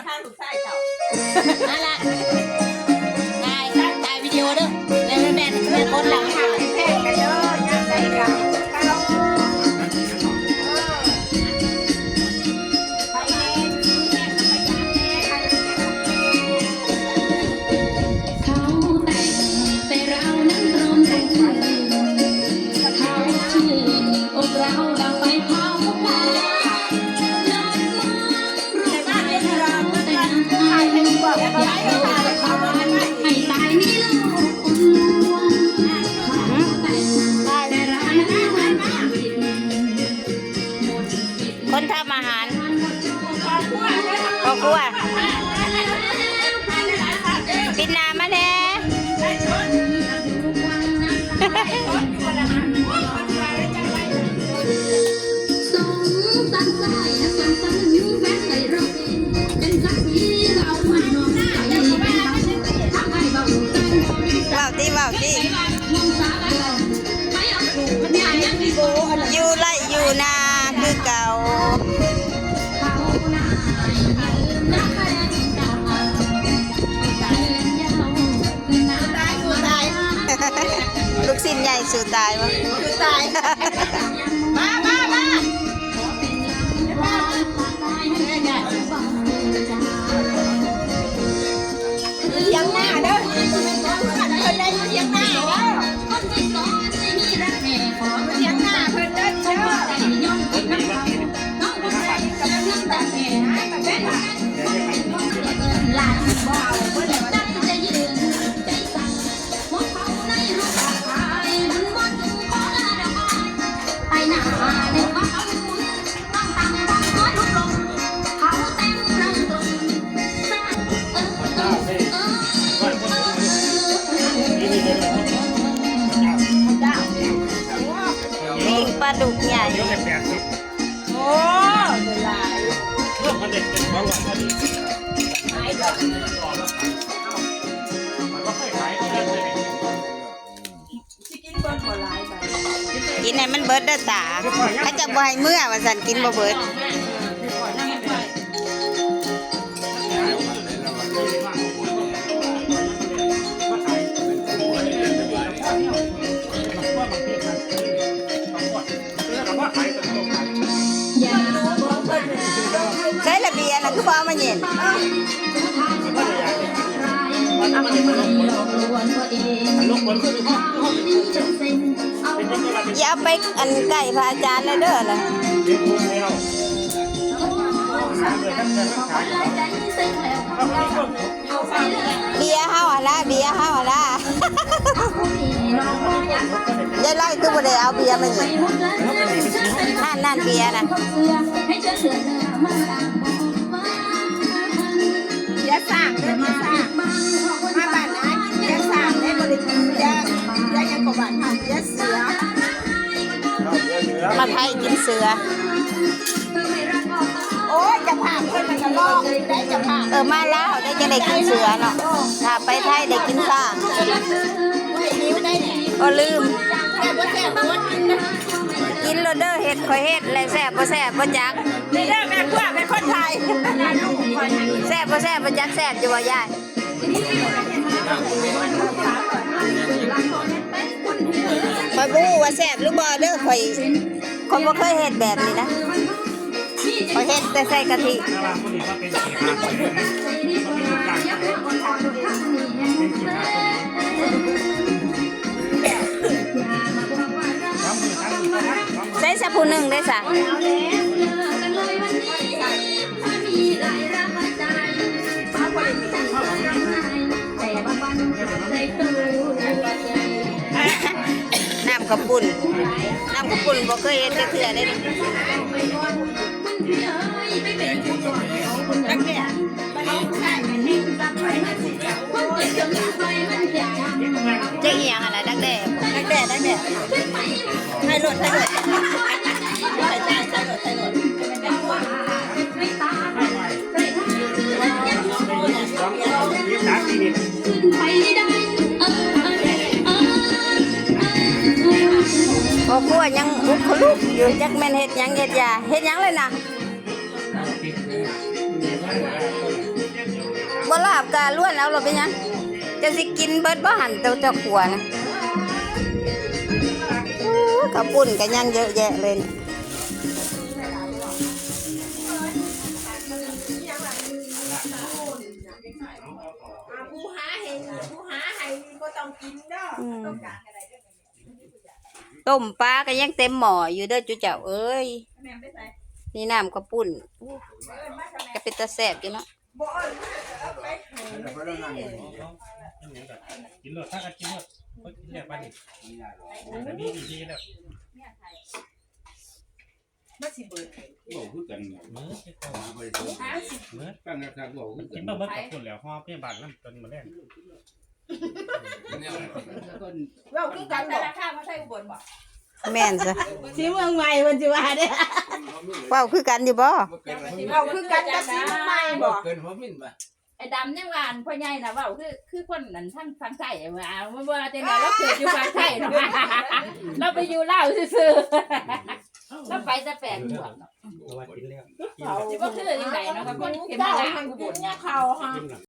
ທາງລູກຊາຍເຈົ້າ ເອົາລະ ຖ່າຍ ຖ່າຍວິດີໂອເດີ ແມ່ນ ແມ່ນຄົນຫຼັງ ເຂົາແຕ່ງແຕ່ລາວນັ້ນຮ້ອນແຮງຄືນ ເຂົາຊື່ນອົກລາວລະໄປເຜົາໄຟ ໃຫ້ຕາຍໃນໂລກຄົນລວງ ເຂົາແຕ່ງແຕ່ລາວນັ້ນຮ້ອນແຮງຄືນ ຄົນທຳອາຫານ ພໍ່ຄົວ ປິດໜ້າມາແດ່ ເວົ້າຕິ ເວົ້າຕິ. ຢູ່ໄຮ່ຢູ່ນາຄືເກົ່າ ລູກຊິ້ນໃຫຍ່ສູ້ຕາຍບໍ່? ສູ້ຕາຍ ມາ ມາ ມາ. ທຽງໜ້າເດີ ເພິ່ນໄດ້ຢູ່ທຽງໜ້າເດີ ທຽງໜ້າເພິ່ນເດີ ເດີ. ປີ້ງປາດຸກໃຫຍ່ ໂອ້ ຫຼາຍ ກິນໃຫ້ມັນເບິດເດີຕາ ເຂົາເຈົ້າບໍ່ໃຫ້ເມືອວ່າຊັ້ນ ກິນບໍ່ເບິດ. ໃສລະເບຍນະ ຄືບໍ່ເອົາມາເຢັນ? ຢ່າເອົາໄປອັນໃກ້ພະອາຈານເລີຍເດີນະ. ເບຍເຮົາຫັ້ນນະ ເບຍເຮົາຫັ້ນນະ. ຍາຍໄລ່ຄືບໍ່ໄດ້ເອົາເບຍມາອີກ? ນັ້ນ ນັ້ນເບຍນະ. ເບຍສ້າງເດີ ເບຍສ້າງ ມາບ້ານອ້າຍກິນເບຍສ້າງເດ້ ບໍ່ໄດ້ກິນເບຍ ເບຍຫຍັງກໍບ້ານເຮົາ ເບຍເສືອ ມາໄທກິນເສືອ. ໂອ້ຍ ເຈົ້າພາບເພິ່ນມັນກໍລອງຢູ່ໄດ໋ ເຈົ້າພາບ ເອີ ມາລາວໄດ້ ຈັ່ງໄດ້ກິນເສືອເນາະ ຖ້າໄປໄທໄດ້ກິນຊ້າງ. ບໍ່ໃຫ້ຫິວໄດ້ນີ້ ໂອ້ ລືມ ແຊບບໍ່ແຊບບໍ່ກິນນະ ກິນໂລດເດີ ເຮັດ ຂ້ອຍເຮັດແຫຼະ ແຊບບໍ່ແຊບບໍ່ຈັກ ເດີ ແມ່ຄົວເປັນຄົນໄທ ແຊບບໍ່ແຊບບໍ່ຈັກ ແຊບຢູ່ບໍ່ຍາຍ? ຂ້ອຍບໍ່ຮູ້ວ່າແຊບຫຼືບໍ່ເດີ ຂ້ອຍ ຂ້ອຍບໍ່ເຄີຍເຮັດແບບນີ້ນະ ຂ້ອຍເຮັດແຕ່ໃສ່ກະທິ. ໃສ່ຊະຜູ້ໜຶ່ງເດ້ຊະ. ນ້ຳເຂົ້າປຸ້ນ ນ້ຳເຂົ້າປຸ້ນບໍ່ເຄີຍເຮັດຈັກເທື່ອເດ້ນີ້. ຈັກອີ່ຫຍັງຫັ້ນນະ ດັກແດ້ ດັກແດ້ ດັກແດ້ ຖ່າຍໂລດ ຖ່າຍໂລດ ຖ່າຍ ຖ່າຍ ຖ່າຍໂລດ ຖ່າຍໂລດ. ພໍ່ຄົວຍັງອຸກຂະລຸກຢູ່ ຈັກແມ່ນເຮັດຫຍັງເຮັດຢາ ເຮັດຫຍັງເລີຍນະ. ບໍ່ລາບກະລ້ວນເອົາໂລດ ເປັນຫຍັງ? ຈະຊິກິນເບິດບໍ່ຫັ້ນ ໂຕເຈົ້າຂົ້ວນະ? ໂອ້ ເຂົ້າປຸ້ນກະຍັງເຍອະແຍະເລີຍນີ້. ຜູ້ຫາໃຫ້ ຜູ້ຫາໃຫ້ນີ້ບໍ່ຕ້ອງກິນເດີ. ອືມ ຕ້ອງການກະໄດ້ເດີ. ຕົ້ມປາກໍຍັງເຕັມໝໍ້ຢູ່ເດີຈຸເຈົ້າເອີຍ. ແມ່ໄປໃສ? ນີ້ນ້ຳເຂົ້າປຸ້ນ ໂອ້ ກະເປັນຕາແຊບຢູ່ເນາະ. ບໍ່ເອົາມາກໍເອົາໄປໃຫ້ມັນຕິ. ກິນໂລດ ພາກັນກິນໂລດ ເພິ່ນກິນແລ້ວປານນີ້ ອັນນີ້ດີໆແລ້ວ. ມັນຊິເບິດ. ເວົ້າຄືກັນ ເໝິດ ເໝິດ ຕັ້ງແຕ່ເວົ້າຄືກັນ ກິນບໍ່ເບິດກໍພຸ້ນແລ້ວ ຫໍ່ພະຍາບານນຳຕົນມື້ແລງ. ເວົ້າຄືກັນ ແຕ່ລະຄາມາໃສ່ອຸບົນບໍ? ແມ່ນຊະ ສີເມືອງໃໝ່ເພິ່ນຊິວ່າເດ້. ເວົ້າຄືກັນຢູ່ບໍ? ເວົ້າຄືກັນກັບສີເມືອງໃໝ່ບໍ? ເກີນຫົວມິນບໍ? ໄອ້ດຳຍັງວ່າ ອັນພໍ່ໃຫຍ່ນະເວົ້າຄື ຄືຄົນນັ້ນທາງຝັ່ງໄທ ວ່າ ວ່າຈັ່ງໃດ ລາວເກີດຢູ່ຝັ່ງໄທເນາະ ລາວໄປຢູ່ລາວຊື່ໆ ລາວໄປແຕ່ແປດຂວບເນາະ. ເພາະວ່າກິນແລ້ວ ກິນແລ້ວ ຊິບໍ່ຄືຈັ່ງໃດເນາະ ກັບຄົນເປັນມາລາວ ກິນເຂົ້າຫາ.